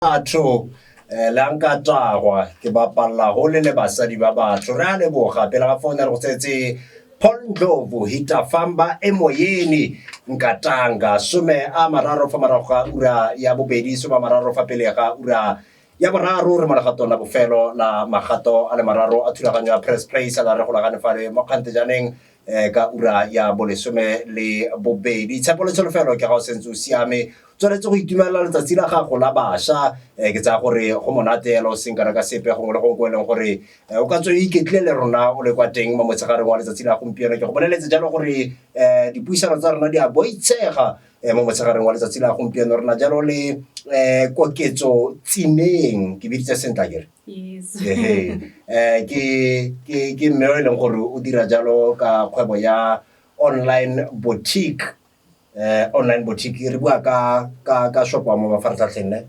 Batho le a nka tagwa ke bapalla hole le basadi ba batho. Re a leboga. Pele ga foo ne re go tsetse Paul Ndlovu, Hitafamba Emoyeni, Nkatanga, 30 fa morago ga ura ya bobedi, 30 fa pele ga ura ya boraro. Re mo legatong la bofelo la magato a le mararo a thulaganyo ya Press Play sala re golagane fale mo kgantejaneng ka ura ya bolesome le bobedi. Tshepo le tsholofelo ke ga o sentse o siame, tsweletse go itumelela letsatsi la gago la bašwa. Ke tsaya gore go monate ela o seng kana ka sepe gongwe le gongwe ko e leng gore o ka tswa o iketlile le rona o le kwa teng mo motshegareng wa letsatsi la gompieno. Ke go boleletse jalo gore dipuisano tsa rona di a boitshega mo motshegareng wa letsatsi la gompieno. Re na jalo le Koketso Tsimeng, ke biditse sentle akere? Yes. Ehe. Ke mme o e leng gore o dira jalo ka kgwebo ya online boutique. Online boutique re bua ka shop wa mo mafaratlhatlheng ne?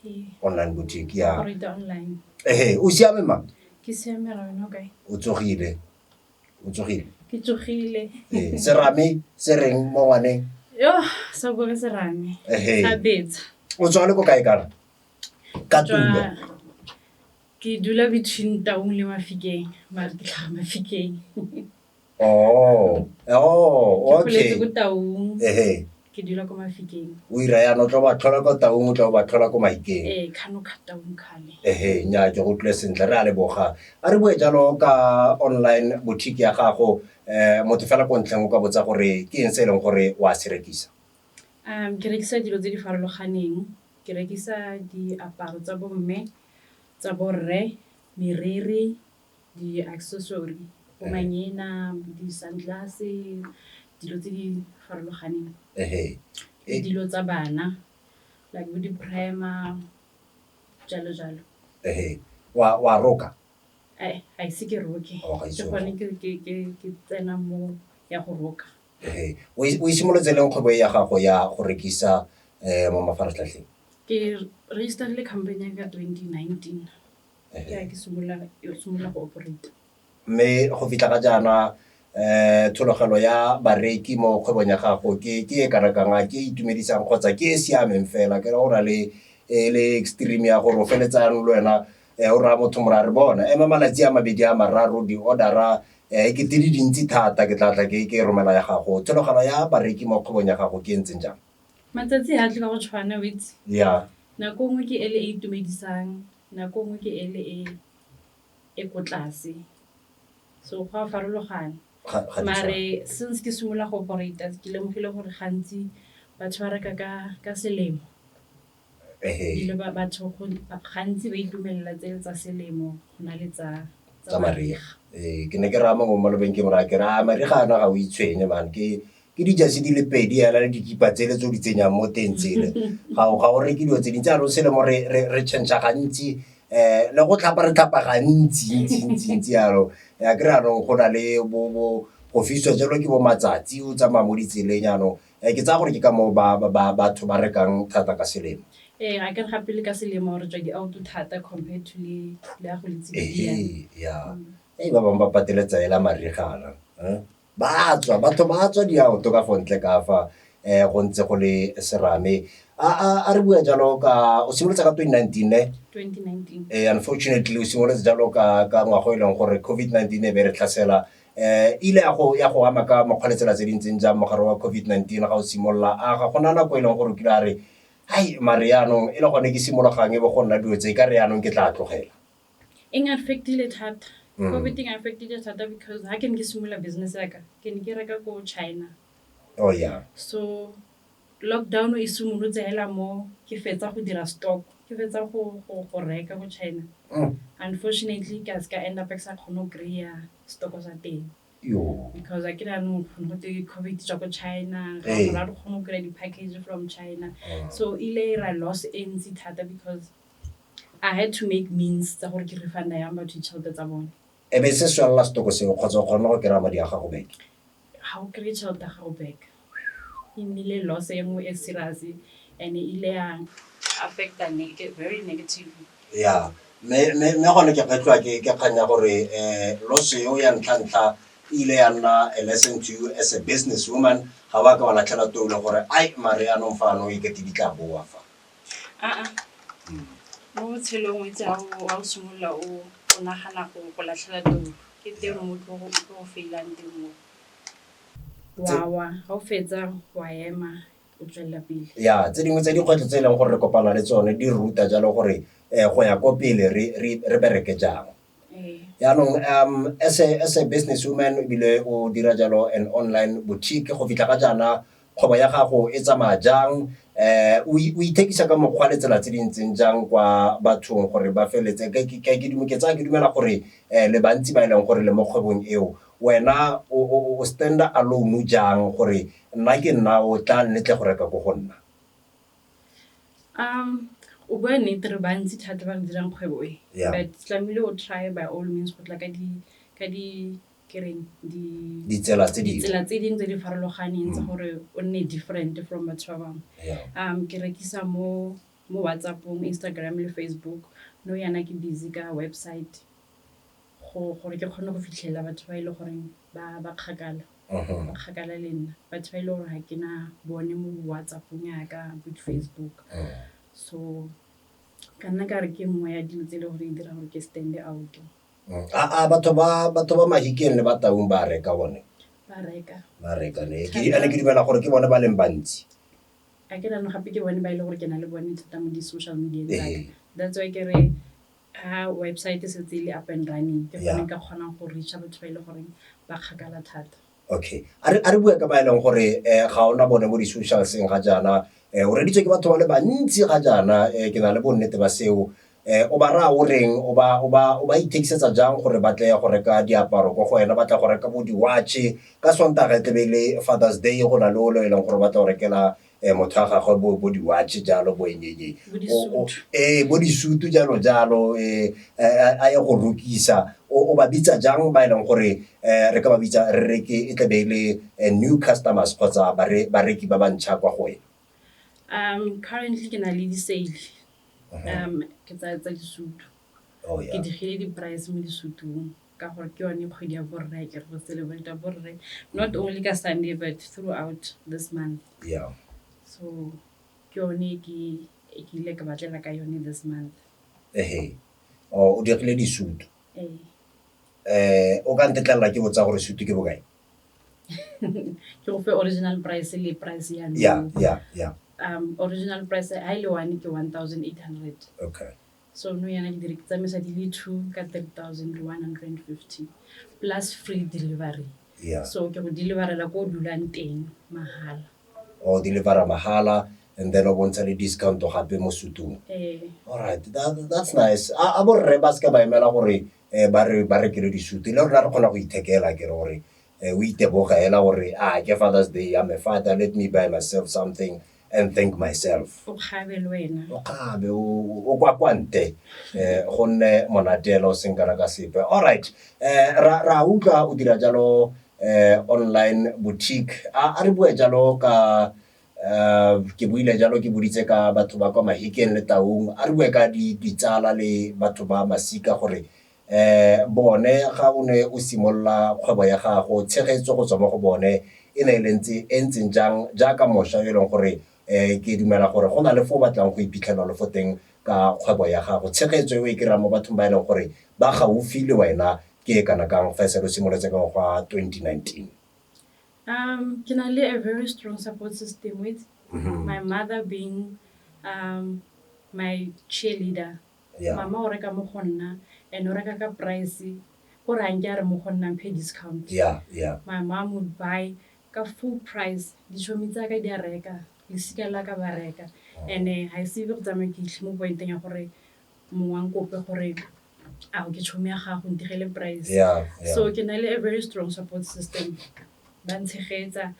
Ee. Online boutique ya. Operate online. Ehe, o siame ma? Ke siame ra wena o kae? O tsogile. O tsogile. Ke tsogile. Ee, serame se reng mo ngwaneng? Yo, sa bua ka serame. Ehe. Sa betsa. O tswa le ko kae kana? Ka tulo. Ke dula between Taung le Mafikeng, mare ke tlhaga Mafikeng. Oh, Ke goletse okay. ko Taung. Ehe. Ke dula ko Mafikeng. O ira yana o tlo ba tlhola ko Taung, o tlo ba tlhola ko Mahikeng. Ee, khano kha Taung khale. Ehe, nya ke go utlwile sentle, re a leboga. A re bue jalo ka online boutique ya gago, motho fela ko ntlheng o ka botsa gore ke eng se e leng gore wa se rekisa? Ke rekisa dilo tse di farologaneng. Ke rekisa diaparo tsa bomme, tsa borre, meriri, di-accessory, bo manyena, di-sunglass, dilo tse di farologaneng. Le dilo tsa bana like bo di-primer, jalo jalo. Wa roka? Ga ise ke roke. Oh, ga ise Ke o gone roke. ke tsena mo ya go roka. O e simolotse leng kgwebo e ya gago ya go rekisa mo mafaratlhatlheng? Ke registerile company ya ka 2019. Ke a ke simolola go operate. Mme go fitlha ga jaana thologelo ya bareki mo kgwebong ya gago ke e kana kang, a ke e itumedisang kgotsa ke e siameng fela? Ke ra go na le e le extreme ya gore o feletsa jaanong le wena o raya motho more a re bona ema malatsi a mabedi a mararo di-order-a e kete di dintsi thata ke tla tla ke romela ya gago. Thologelo ya bareki mo kgwebong ya gago ke e ntseng jang? Matsatsi ha a tle ka go tshwana o itse. Ya. Nako nngwe ke ele e itumedisang, nako nngwe ke ele e ko tlase. So go a farologana. Ga di tshwane. Mare since ke simolola go operate ke lemogile gore gantsi batho ba reka ka selemo. Dilo ba batho go gantsi ba itumelela tsele tsa selemo go na le tsa Tsa mariga. Ee, ke ne ke raya mongwe mo malobeng ke mo raya ke re a mariga ana ga o itshwenye man ke dijase di le pedi hela le dikipa tsele tse o di tsenyang mo teng tsele. Ga o reke dilo tse dintsi jaanong selemo re change-a gantsi le go tlhapa re tlhapa gantsi ntsi ntsi ntsi jalo. Akere jaanong go na le bo go fisiwa jalo ke bo matsatsi o tsamaya mo ditseleng jaanong ke tsaya gore ke ka moo batho ba rekang thata ka selemo. Ee, akere gape le ka selemo re tswa di-out thata compared to le ya go le tsididi yana. Ehe, ya. Ba bangwe ba pateletsa hela mariga Ba tswa, batho ba tswa di-out ka fo ntle ka fa go ntse go le serame. A re bua jalo ka, o simolotse ka 2019 ne? 2019. Unfortunately o simolotse jalo ka ngwaga o e leng gore COVID-19 e be re tlhasela. Ile ya go ama ka mokgwa le tsela tse di ntseng jang mogare wa COVID-19 ga o simolola? A ga gona nako e leng gore o kile a re, hai mare yaanong e le gone ke simologang e bo go nna dilo tse e ka re yaanong ke tla tlogela? E affect-ile thata. COVID e affect-ile thata because ha ke ne ke simolola business ya ka, ke ne ke reka ko China. Oh yeah. So lockdown e simolotse hela mo ke fetsa go dira stock, ke fetsa go reka ko China. Unfortunately ka se ka end up ke sa kgone go kry-a stock sa teng. Yo. Because akere jaanong go twe COVID e tswa ko China, ga re kgone go kry-a di-package from China. So e ile ya ira loss e ntsi thata because I had to make means tsa gore ke refund-a yang batho ditšhelete tsa bone. E be se swelela stock seo kgotsa o kgonne go kry-a madi a gago back? Ga o kry-e tšhelete ya gago back. E nnile loss e nngwe e serious and e ile ya affect-a very negatively. Ya, mme gone ke kgatlhiwa ke kgang ya gore loss eo ya ntlha-ntlha e ile ya nna a lesson to you as a business woman. Ga wa ka wa latlhela toulo gore ai mare yaanong fano e kete di tla boa fa. Aa, mo botshelong o itse ga o simolola o nagana go latlhela toulo, ke teng mo o tlo go failang teng mo. Wa wa, ga o fetsa wa ema, o tswelela pele. Ya, tse dingwe tse dikgwetlho tse e leng gore re kopana le tsone di ruta jalo gore go ya ko pele re bereke jang. Yaanong as a business woman, ebile o dira jalo an online boutique, go fitlha ga jaana kgwebo ya gago e tsamaya jang? O ithekisa ka mokgwa le tsela tse di ntseng jang kwa bathong gore ba feleletse? Ke tsaya ke dumela gore le bantsi ba e leng gore le mo kgwebong eo. Wena o stand alone jang gore nna ke nna, o tla nnetle go reka ko go nna? O bua nnete, re bantsi thata ba re dirang kgwebo e. But tlamehile o try by all means go tla ka di ke reng di Ditsela tse dingwe. Ditsela tse dingwe tse di farologaneng tsa gore o nne different from batho ba bangwe. Ke rekisa mo WhatsAppong, Instagram le Facebook. Nou yana ke busy ka website gore ke kgone go fitlhelela batho ba e le goreng ba kgakala. Ba kgakala le nna. Batho ba e le gore ga ke na bone mo WhatsAppong yaka, bo Facebook. So ka nna ka re ke nngwe ya dilo tse e le gore e dira gore ke stand out. A batho ba Mahikeng le ba Taung ba reka bone? Ba reka. Ba reka ne. Ane ke dumela gore ke bone ba leng bantsi. A ke nano gape ke bone ba e le gore ke na le bone thata mo di-social media tsaka. That's why ke re ha website e setse e le up and running, ke gone ka kgonang go reacha batho ba e le goreng ba kgakala thata. Okay. A re bue ka ba e leng gore ga ona bone mo di-socialseng ga jaana. O reditswe ke batho ba le bantsi ga jaana, ke na le bonnete ba seo. O ba raya o reng, o ba ithekisetsa jang gore ba tle go reka diaparo ko go wena, ba tla go reka bo di-watch ka Sontaga e tlebe e le Father's Day, go na le o le e leng gore o batla go rekela motho wa gagwe bo di-watch jalo, bo eng eng. Bo disutu. Ee, bo disutu jalo jalo, a ye go rokisa. O ba bitsa jang ba e leng gore re ka ba bitsa re re ke e tlabe e le new customers kgotsa bareki ba ba ntšha kwa go wena? Currently ke na le di-sale. Ke tsa disutu. Ke digile di-price mo disutung ka gore ke yone kgwedi ya borre, ke re go celebrate borre not only ka Sunday but throughout this month. So ke yone e ke ile ka batlela ka yone this month. Ehe. Oh, o dirile disutu. Ee. O ka ntetlelela ke botsa gore sutu ke bokae? Ke go fe original price le price ya nou? Yeah. Original price ha e le one ke 1800. So nou yana ke dire ke tsamaisa di le two ka 3150 plus free delivery. So ke go deliverela ko o dulang teng mahala. O delivera mahala and then o bontsha le discount gape mo sutung. Ee. Alright, that's nice. A borre ba seka ba emela gore ba re ba rekele disutu, le rona re kgona go ithekela, ke re gore o iteboga hela gore a ke Father's Day, I'm a father, let me buy myself something and thank myself. O kgabe le wena. O kgabe, o kwa kwante gonne monate hela, o seng kana ka sepe. Alright, ra utlwa o dira jalo online boutique. A re bue jalo ka ke buile jalo, ke boditse ka batho ba kwa Mahikeng le Taung. A re bue ka ditsala le batho ba masika gore bone ga o ne o simolola kgwebo ya gago, tshegetso go tswa mo go bone e ne e le ntse e ntseng jang, jaaka mošwa yo e leng gore ke dumela gore go na le fo o batlang go iphitlhela le fo teng ka kgwebo ya gago? Tshegetso e o e kry-ang mo bathong ba e leng gore ba gaufi le wena ke e kana kang fa e sale o simolotse ka ngwaga 2019? Ke na le a very strong support system, with my mother being my cheerleader. Mama o reka mo go nna and o reka ka price gore a nke a re mo go nna mphe discount. My mom would buy ka full price. Ditšhomi tsa ka di a reka, lesika la ka ba reka. And ga ise be go tsamaya ke itlhe mo pointeng ya gore mongwe a nkope gore a ke tšhomi ya gago, ntigele price. So ke na le a very strong support system, ba ntshegetsa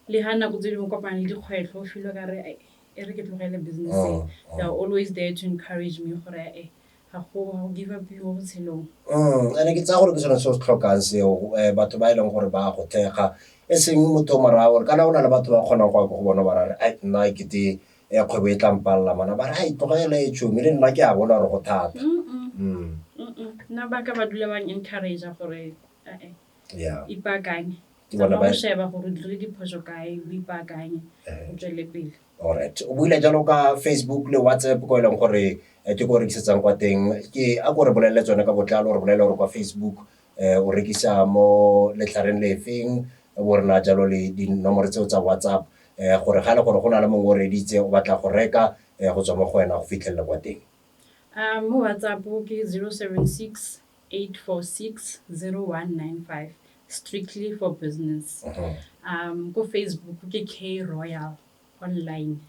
le ga nako tse dingwe kopana le dikgwetlho, o feel ka re, "Ai, e re ke tlogele business e." They are always there to encourage me gore ga go give up mo botshelong. Ene ke tsaya gore ke sone se o se tlhokang seo, batho ba e leng gore ba go thekga, e seng motho o moraya gore kana o na le batho ba kgonang go ya ko go bona ba ra re, ai, nna e kete kgwebo e tla mpalela mana, ba re, ai, tlogela e tšhomi, le nna ke a bona gore go thata. Nna ba ka ba dula ba encourage gore Yeah. ipaakanye. Ke bona Tsamaya ba go sheba gore o dirile diphoso kae, o ipaakanye, o tswelele pele. Alright, o buile jalo ka Facebook le WhatsApp ko e leng gore ke ko o rekisetsang kwa teng. Ke a ko re bolelele tsone ka botlalo, re bolelele gore kwa Facebook o rekisa mo letlhareng le feng, o bo re na jalo le dinomoro tseo tsa WhatsApp gore ga e le gore go na le mongwe o reditse o batla go reka go tswa mo go wena go fitlhelela kwa teng. Mo WhatsApp ke 076 846 0195, strictly for business. Ko Facebook ke K Royal Online.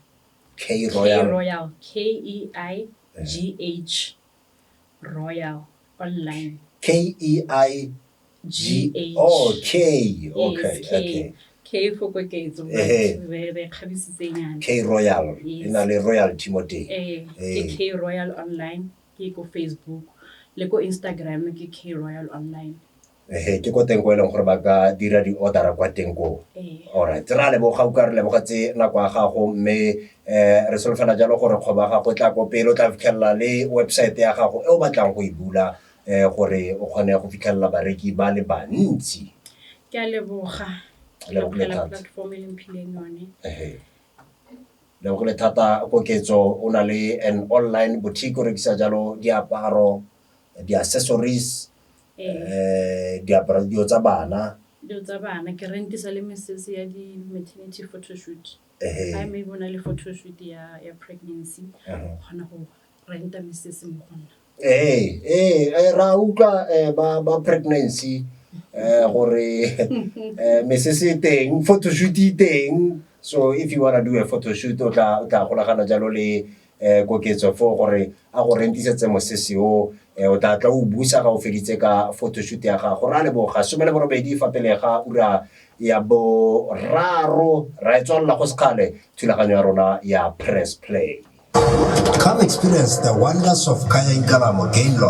K K Royal. Royal, K E I G H Royal Online. K E I G H. Oh, K. Okay, Yes, K. okay. K for Koketso, but re kgabisitsenyana. K Royal. Yes. E na le royalty mo teng. Ee, ke K Royal Online, ke ko Facebook le ko Instagram ke K Royal Online. Ehe, ke ko teng ko e leng gore ba ka dira di-order kwa teng koo. Ee. Alright, re a leboga, utlwa re lebogetse nako ya gago, mme re solofela jalo gore kgwebo ya gago e tla ko pele, o tla fitlhelela le website ya gago e o batlang go e bula gore o kgone go fitlhelela bareki ba le bantsi. Ke a leboga. Ke Lebogile lebogela thata. platform e le mphileng yone. Ehe. Lebogile thata Koketso, o na le an online boutique, o rekisa jalo diaparo, di-accessories, diaparo, dilo tsa bana. Dilo tsa bana, ke rentisa le mesese ya di-maternity photoshoot. Ga maybe o na le photoshoot ya pregnancy, o kgona go renta mesese mo go nna. Ee, ra utlwa ba pregnancy gore mesese e teng, photoshoot e teng. So if you wanna do a photoshoot, o tla golagana jalo le Koketso fo gore a go rentisetse mosese o o tla tla o busa ga o feditse ka photoshoot ya gago. Ra leboga. 18 fa pele ga ura ya 3, ra e tswalela go sekgale thulaganyo ya rona ya Press Play. Come experience the wonders of Kaya Inkalamo Game Lodge.